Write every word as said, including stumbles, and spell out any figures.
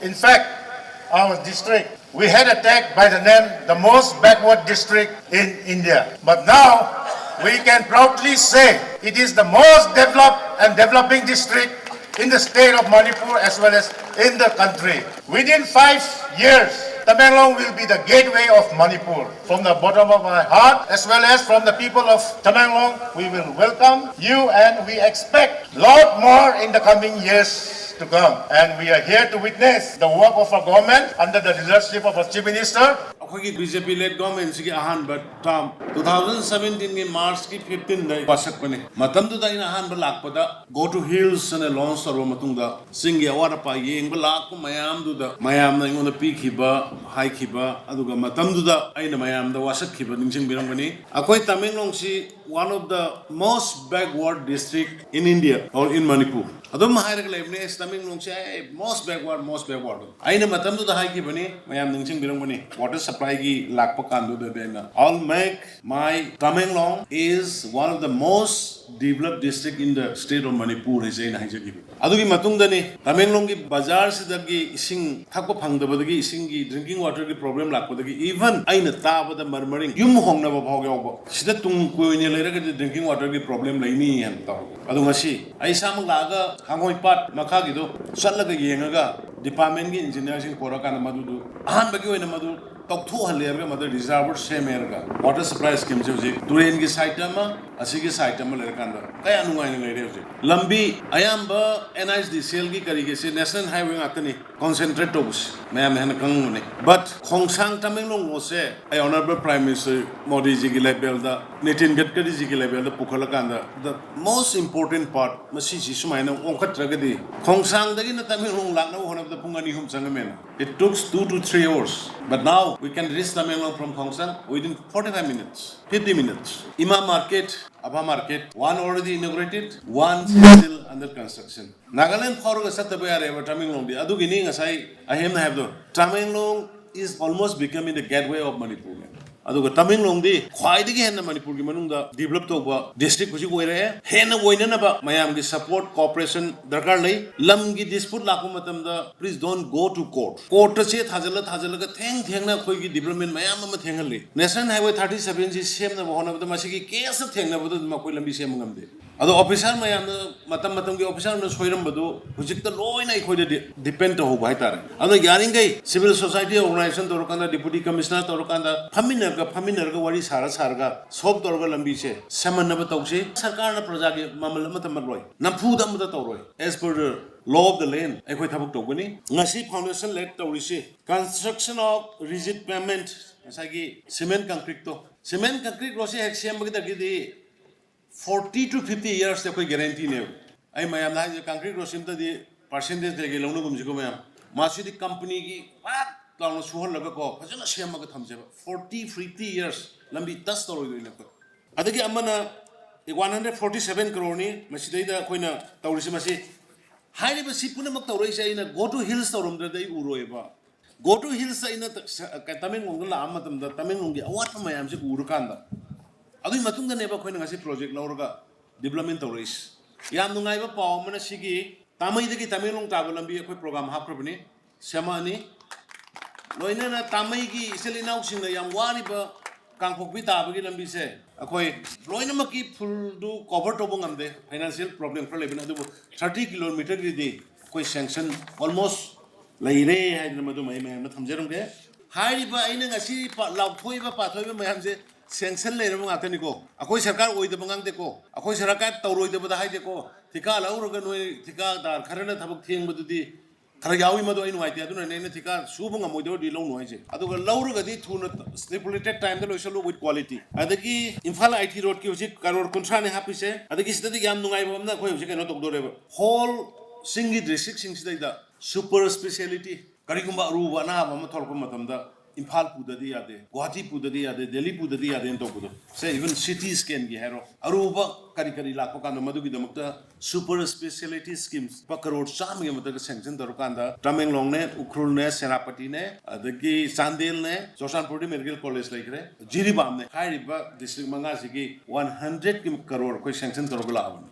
In fact, our district, we had a tag by the name the most backward district in India. But now, we can proudly say it is the most developed and developing district in the state of Manipur as well as in the country. Within five years, Tamenglong will be the gateway of Manipur. From the bottom of my heart, as well as from the people of Tamenglong, we will welcome you and we expect lot more in the coming years to come. And we are here to witness the work of our government under the leadership of our Chief Minister. ꯑꯩꯈꯣꯏꯒꯤ B J P led government ꯁꯤꯒꯤ ꯑꯍꯥꯟꯕ term two thousand seventeen ꯒꯤ March ꯀꯤ fifteen ꯗ ꯋꯥꯁꯛꯄꯅꯤ꯫ ꯃꯇꯝꯗꯨꯗ ꯑꯩꯅ ꯑꯍꯥꯟꯕ ꯂꯥꯛꯄꯗ Go to Hills ꯑꯅ launch ꯇꯧꯔꯕ ꯃꯇꯨꯡꯗ, ꯆꯤꯡꯒꯤ ꯑꯋꯥꯠ ꯑꯄꯥ ꯌꯦꯡꯕ ꯂꯥꯛꯄ ꯃꯌꯥꯝꯗꯨꯗ ꯃꯌꯥꯝꯅ ꯑꯩꯉꯣꯟꯗ ꯄꯤꯈꯤꯕ, ꯍꯥꯏꯈꯤꯕ, ꯑꯗꯨꯒ ꯃꯇꯝꯗꯨꯗ ꯑꯩꯅ ꯃꯌꯥꯝꯗ ꯋꯥꯁꯛꯈꯤꯕ ꯅꯤꯡꯁꯤꯡꯕꯤꯔꯝꯒꯅꯤ꯫ ꯑꯩꯈꯣꯏ ꯇꯃꯦꯡꯂꯣꯡꯁꯤ one of the most backward district in India or in Manipur꯫ ꯑꯗꯨꯝ ꯍꯥꯏꯔꯒ ꯂꯩꯕꯅꯦ, "ꯑꯦꯁ, ꯇꯃꯦꯡꯂꯣꯡꯁꯦ, ꯑꯦ, most backward, most backward." ꯑꯩꯅ ꯃꯇꯝꯗꯨꯗ ꯍꯥꯏꯈꯤꯕꯅꯤ, ꯃꯌꯥꯝ ꯅꯤꯡꯁꯤꯡꯕꯤꯔꯝꯒꯅꯤ, water supply ꯒꯤ ꯂꯥꯛꯄ ꯀꯥꯟꯗꯨꯗ ꯑꯩꯅ, "I'll make my Tamenglong is one of the most developed district in the state of Manipur" ꯍꯥꯏꯁꯦ ꯑꯩꯅ ꯍꯥꯏꯖꯈꯤꯕꯅꯤ꯫ ꯑꯗꯨꯒꯤ ꯃꯇꯨꯡꯗꯅꯤ ꯇꯃꯦꯡꯂꯣꯡꯒꯤ ꯕꯖꯥꯔꯁꯤꯗꯒꯤ ꯏꯁꯤꯡ ꯊꯛꯄ ꯐꯪꯗꯕꯗꯒꯤ, ꯏꯁꯤꯡꯒꯤ, drinking water ꯒꯤ problem ꯂꯥꯛꯄꯗꯒꯤ, even ꯑꯩꯅ ꯇꯥꯕꯗ murmuring, ꯌꯨꯝ ꯍꯣꯡꯅꯕ ꯐꯥꯎ ꯌꯥꯎꯕ, "ꯁꯤꯗ ꯇꯨꯡ ꯀꯣꯏꯅ ꯂꯩꯔꯒꯗꯤ drinking water ꯒꯤ problem ꯂꯩꯅꯤ" ꯍꯥꯏꯅ ꯇꯧꯔꯒ꯫ ꯑꯗꯣ ꯉꯁꯤ ꯑꯩ ꯏꯁꯥꯃꯛ ꯂꯥꯛꯑꯒ ꯍꯥꯡꯉꯣꯏꯄꯥꯠ ꯃꯈꯥꯒꯤꯗꯣ ꯆꯠꯂꯒ ꯌꯦꯡꯉꯒ, department ꯀꯤ engineer ꯁꯤꯡ ꯄꯨꯔꯛꯑꯀꯥꯟꯗ ꯃꯗꯨꯗꯨ ꯑꯍꯥꯟꯕꯒꯤ ꯑꯣꯏꯅ ꯃꯗꯨ ꯇꯧꯊꯣꯛꯍꯜꯂꯦ ꯍꯥꯏꯔꯒ, ꯃꯗꯨ reservoir ꯁꯦꯝꯃꯦ ꯍꯥꯏꯔꯒ, water supply scheme ꯁꯦ ꯍꯧꯖꯤꯛ ꯇꯨꯔꯦꯟꯒꯤ side ꯑꯃ, ꯑꯁꯤꯒꯤ side ꯑꯃ ꯂꯩꯔꯀꯥꯟꯗ ꯀꯌꯥ ꯅꯨꯡꯉꯥꯏꯅ ꯂꯩꯔꯦ ꯍꯧꯖꯤꯛ꯫ ꯂꯝꯕꯤ ꯑꯌꯥꯝꯕ N H D C L ꯒꯤ ꯀꯔꯤꯒꯤꯁꯦ national highway ꯉꯥꯛꯇꯅꯤ concentrate ꯇꯧꯕꯁꯦ, ꯃꯌꯥꯝꯅ ꯍꯦꯟꯅ ꯈꯪꯉꯝꯒꯅꯤ꯫ But ꯈꯣꯡꯁꯥꯡ ꯇꯃꯦꯡꯂꯣꯡ road ꯁꯦ, ꯑꯩ honourable Prime Minister ꯃꯣꯗꯤꯖꯤꯒꯤ level the, Nitin ꯒꯗꯀꯔꯤꯖꯤꯒꯤ level the ꯄꯨꯈꯠꯂꯀꯥꯟꯗ, the most important part, ꯃꯁꯤꯁꯤ ꯁꯨꯃꯥꯏꯅ ꯑꯣꯟꯈꯠꯇ꯭ꯔꯒꯗꯤ, ꯈꯣꯡꯁꯥꯡꯗꯒꯤꯅ ꯇꯃꯦꯡꯂꯣꯡ ꯂꯥꯛꯅꯕ ꯍꯣꯠꯅꯕꯗ ꯄꯨꯡ ꯑꯅꯤ ꯑꯍꯨꯝ ꯆꯪꯉꯝꯃꯦꯅ꯫ It took two to three hours, but now we can reach Tamenglong from Khongsang within forty-five minutes, fifty minutes. Ima market, Abha market, one already inaugurated, one is still under construction. Nagaland ꯐꯥꯎꯔꯒ ꯆꯠꯇꯕ ꯌꯥꯔꯦꯕ ꯇꯃꯦꯡꯂꯣꯡꯗꯤ꯫ ꯑꯗꯨꯒꯤꯅꯤ ꯉꯁꯥꯏ ꯑꯍꯦꯝꯅ ꯍꯥꯏꯕꯗꯣ, Tamenglong is almost becoming the gateway of Manipur. ꯑꯗꯨꯒ ꯇꯃꯦꯡꯂꯣꯡꯗꯤ ꯈ꯭ꯋꯥꯏꯗꯒꯤ ꯍꯦꯟꯅ ꯃꯅꯤꯄꯨꯔꯒꯤ ꯃꯅꯨꯡꯗ develop ꯇꯧꯕ district ꯍꯧꯖꯤꯛ ꯑꯣꯏꯔꯛꯑꯦ꯫ ꯍꯦꯟꯅ ꯑꯣꯏꯅꯅꯕ ꯃꯌꯥꯝꯒꯤ support, cooperation ꯗꯔꯀꯥꯔ ꯂꯩ꯫ ꯂꯝꯒꯤ dispute ꯂꯥꯛꯄ ꯃꯇꯝꯗ please don't go to court꯫ Courtꯇ ꯆꯦ ꯊꯥꯖꯤꯜꯂ ꯊꯥꯖꯤꯜꯂꯒ ꯊꯦꯡ ꯊꯦꯡꯅ ꯑꯩꯈꯣꯏꯒꯤ development ꯃꯌꯥꯝ ꯑꯃ ꯊꯦꯡꯍꯜꯂꯤ꯫ National Highway thirty seven ꯁꯤ ꯁꯦꯝꯅꯕ ꯍꯣꯠꯅꯕꯗ ꯃꯁꯤꯒꯤ caseꯇ ꯊꯦꯡꯅꯕꯗ ꯑꯗꯨꯝ ꯑꯩꯈꯣꯏ ꯂꯝꯕꯤ ꯁꯦꯝꯕ ꯉꯝꯗꯦ꯫ ꯑꯗꯣ officer ꯃꯌꯥꯝꯅ ꯃꯇꯝ ꯃꯇꯝꯒꯤ officerꯅ ꯁꯣꯏꯔꯝꯕꯗꯨ ꯍꯧꯖꯤꯛꯇ ꯂꯣꯏꯅ ꯑꯩꯈꯣꯏꯗ ꯗꯤ-, depend ꯇꯧꯍꯧꯕ ꯍꯥꯏꯇꯥꯔꯦ꯫ ꯑꯗꯣ ꯌꯥꯔꯤꯈꯩ civil society organization ꯇꯧꯔꯀꯥꯟꯗ, deputy commissioner ꯇꯧꯔꯀꯥꯟꯗ ꯐꯝꯃꯤꯟꯅꯔꯒ, ꯐꯝꯃꯤꯟꯅꯔꯒ ꯋꯥꯔꯤ ꯁꯥꯔ ꯁꯥꯔꯒ solve ꯇꯧꯔꯒ ꯂꯝꯕꯤꯁꯦ ꯁꯦꯝꯍꯟꯅꯕ ꯇꯧꯁꯤ꯫ ꯁꯔꯀꯥꯔꯅ ꯄ꯭ꯔꯖꯥꯒꯤ ꯃꯃꯜ ꯑꯃꯠꯇ ꯃꯠꯂꯣꯏ, ꯅꯝꯐꯨꯗ ꯑꯃꯠꯇ ꯇꯧꯔꯣꯏ꯫ As per the law of the land ꯑꯩꯈꯣꯏ ꯊꯕꯛ ꯇꯧꯒꯅꯤ꯫ ꯉꯁꯤ foundation laid ꯇꯧꯔꯤꯁꯤ construction of rigid pavement, ꯉꯁꯥꯏꯒꯤ cement concreteꯇꯣ, cement concrete roadꯁꯦ ꯍꯦꯛ ꯁꯦꯝꯕꯒꯤꯗꯒꯤꯗꯤ forty to fifty years ꯑꯩꯈꯣꯏ guaranteeꯅꯦꯕ꯫ ꯑꯩ ꯃꯌꯥꯝꯗ ꯍꯥꯏꯁꯦ, concrete road ꯁꯤꯝꯇꯗꯤ percentage ꯀꯩꯀꯩ ꯂꯧꯅꯒꯨꯝꯁꯤꯀꯣ ꯃꯌꯥꯝ꯫ ꯃꯁꯤꯗꯤ companyꯒꯤ ꯄꯥꯛ ꯂꯥꯎꯅ ꯁꯨꯍꯜꯂꯒꯀꯣ ꯐꯖꯅ ꯁꯦꯝꯃꯒ ꯊꯝꯁꯦꯕ꯫ Forty fifty years ꯂꯝꯕꯤ touch ꯇꯧꯔꯣꯏꯗꯣꯏꯅꯦ ꯑꯩꯈꯣꯏ꯫ ꯑꯗꯒꯤ ꯑꯃꯅ one hundred forty seven crore ꯅꯤ ꯃꯁꯤꯗꯩꯗ ꯑꯩꯈꯣꯏꯅ ꯇꯧꯔꯤꯁꯦ꯫ ꯃꯁꯤ ꯍꯥꯏꯔꯤꯕ ꯁꯤ ꯄꯨꯝꯅꯃꯛ ꯇꯧꯔꯛꯏꯁꯦ ꯑꯩꯅ go to hills ꯇꯧꯔꯝꯗ꯭ꯔꯗꯤ ꯑꯩ ꯎꯔꯣꯏꯕ꯫ Go to hills ꯑꯩꯅ ꯇ-, ꯁ-, ꯀ-, ꯇꯃꯦꯡꯂꯣꯡꯗ ꯂꯥꯛꯑ ꯃꯇꯝꯗ ꯇꯃꯦꯡꯂꯣꯡꯒꯤ ꯑꯋꯥꯠꯄ ꯃꯌꯥꯝꯁꯦ ꯎꯔꯀꯥꯟꯗ, ꯑꯗꯨꯒꯤ ꯃꯇꯨꯡꯗꯅꯦꯕ ꯑꯩꯈꯣꯏꯅ ꯉꯁꯤ project ꯂꯧꯔꯒ development ꯇꯧꯔꯛꯏꯁꯦ꯫ ꯌꯥꯝ ꯅꯨꯡꯉꯥꯏꯕ ꯄꯥꯎ ꯑꯃꯅ ꯁꯤꯒꯤ ꯇꯥꯃꯩꯗꯒꯤ ꯇꯃꯦꯡꯂꯣꯡ ꯇꯥꯕ ꯂꯝꯕꯤ ꯑꯩꯈꯣꯏ program ꯍꯥꯞꯈ꯭ꯔꯕꯅꯤ, ꯁꯦꯝꯃꯛꯑꯅꯤ꯫ ꯂꯣꯏꯅꯅ ꯇꯥꯃꯩꯒꯤ ꯏꯆꯤꯜ ꯏꯅꯥꯎꯁꯤꯡꯅ ꯌꯥꯝ ꯋꯥꯔꯤꯕ ꯀꯥꯡꯄꯣꯛꯄꯤ ꯇꯥꯕꯒꯤ ꯂꯝꯕꯤꯁꯦ ꯑꯩꯈꯣꯏ ꯂꯣꯏꯅꯃꯛꯀꯤ fullꯗꯨ cover ꯇꯧꯕ ꯉꯝꯗꯦ, financial problem ꯈꯔ ꯂꯩꯕꯅ, ꯑꯗꯨꯕꯨ thirty kilometerꯒꯤꯗꯤ ꯑꯩꯈꯣꯏ sanction almost ꯂꯩꯔꯦ ꯍꯥꯏꯗꯅ ꯃꯗꯨꯃ ꯑꯩ ꯃꯌꯥꯝꯗ ꯊꯝꯖꯔꯝꯒꯦ꯫ ꯍꯥꯏꯔꯤꯕ ꯑꯩꯅ ꯉꯁꯤ ꯄ-, ꯂꯥꯎꯊꯣꯛꯏꯕ ꯄꯥꯊꯣꯛꯏꯕ ꯃꯌꯥꯝꯁꯦ sanction ꯂꯩꯔꯕ ꯉꯥꯛꯇꯅꯤꯀꯣ꯫ ꯑꯩꯈꯣꯏ ꯁꯔꯀꯥꯔ ꯑꯣꯏꯗꯕ ꯉꯥꯡꯗꯦꯀꯣ, ꯑꯩꯈꯣꯏ ꯁꯔꯀꯥꯔ ꯇꯧꯔꯣꯏꯗꯕꯗ ꯍꯥꯏꯗꯦꯀꯣ꯫ ꯊꯤꯀꯥ ꯂꯧꯔꯒ ꯅꯣꯏ ꯊꯤꯀꯥꯗꯥꯔ ꯈꯔꯅ ꯊꯕꯛ ꯊꯦꯡꯕꯗꯨꯗꯤ ꯈꯔ ꯌꯥꯎꯏ, ꯃꯗꯨ ꯑꯩ ꯅꯨꯡꯉꯥꯏꯇꯦ꯫ ꯑꯗꯨꯅꯅꯦ ꯑꯩꯅ ꯊꯤꯀꯥ ꯁꯨꯕ ꯉꯝꯃꯣꯏꯗꯧꯔꯗꯤ ꯂꯧꯅꯨ ꯍꯥꯏꯁꯦ꯫ ꯑꯗꯨꯒ ꯂꯧꯔꯒꯗꯤ ꯊꯨꯅ stipulated timeꯗ ꯂꯣꯏꯁꯜꯂꯨ with quality꯫ ꯑꯗꯒꯤ ꯏꯝꯐꯥꯜ I T roadꯀꯤ ꯍꯧꯖꯤꯛ ꯀꯔꯣꯔ ꯀꯨꯟꯊ꯭ꯔꯥꯅꯤ ꯍꯥꯞꯄꯤꯁꯦ꯫ ꯑꯗꯒꯤ ꯁꯤꯗꯗꯤ ꯌꯥꯝ ꯅꯨꯡꯉꯥꯏꯕ ꯑꯃꯅ ꯑꯩꯈꯣꯏ ꯍꯧꯖꯤꯛ ꯀꯩꯅꯣ ꯇꯧꯗꯣꯔꯦꯕ, whole ꯆꯤꯡꯒꯤ districtꯁꯤꯡꯁꯤꯗꯩꯗ super speciality ꯀꯔꯤꯒꯨꯝꯕ ꯑꯔꯨꯕ ꯑꯅꯥꯕ ꯑꯃ ꯊꯣꯛꯂꯛꯄ ꯃꯇꯝꯗ ꯏꯝꯐꯥꯜ ꯄꯨꯗꯗꯤ ꯌꯥꯗꯦ, ꯒꯨꯋꯥꯍꯥꯇꯤ ꯄꯨꯗꯗꯤ ꯌꯥꯗꯦ, ꯗꯦꯜꯂꯤ ꯄꯨꯗꯗꯤ ꯌꯥꯗꯦꯅ ꯇꯧꯕꯗꯣ, ꯁꯦ, even CT scan ꯒꯤ ꯍꯥꯏꯔꯣ, ꯑꯔꯨꯕ ꯀꯔꯤ ꯀꯔꯤ ꯂꯥꯛꯄ ꯀꯥꯟꯗ ꯃꯗꯨꯒꯤꯗꯃꯛꯇ super speciality schemes ꯂꯨꯄꯥ ꯀꯔꯣꯔ ꯆꯥꯝꯃꯒꯤ ꯃꯊꯛꯇ ꯁꯦꯡꯁꯟ ꯇꯧꯔꯀꯥꯟꯗ ꯇꯃꯦꯡꯂꯣꯡꯅꯦ, ꯎꯈ꯭ꯔꯨꯜꯅꯦ, ꯁꯦꯅꯥꯄꯇꯤꯅꯦ, ꯑꯗꯒꯤ ꯆꯥꯟꯗꯦꯜꯅꯦ, ꯆꯨꯔꯆꯥꯟꯄꯨꯔꯗꯤ ꯃꯦꯗꯤꯀꯦꯜ ꯀꯣꯂꯦꯖ ꯂꯩꯈ꯭ꯔꯦ, ꯖꯤꯔꯤꯕꯥꯝꯅꯦ, ꯍꯥꯏꯔꯤꯕ ꯗꯤꯁꯇ꯭ꯔꯤꯛ ꯃꯉꯥꯁꯤꯒꯤ ꯋꯥꯟ ꯍꯟꯗ꯭ꯔꯦꯠꯀꯤ ꯀꯔꯣꯔ ꯑꯩꯈꯣꯏ ꯁꯦꯡꯁꯟ ꯇꯧꯔꯒ ꯂꯥꯛꯑꯕꯅꯤ꯫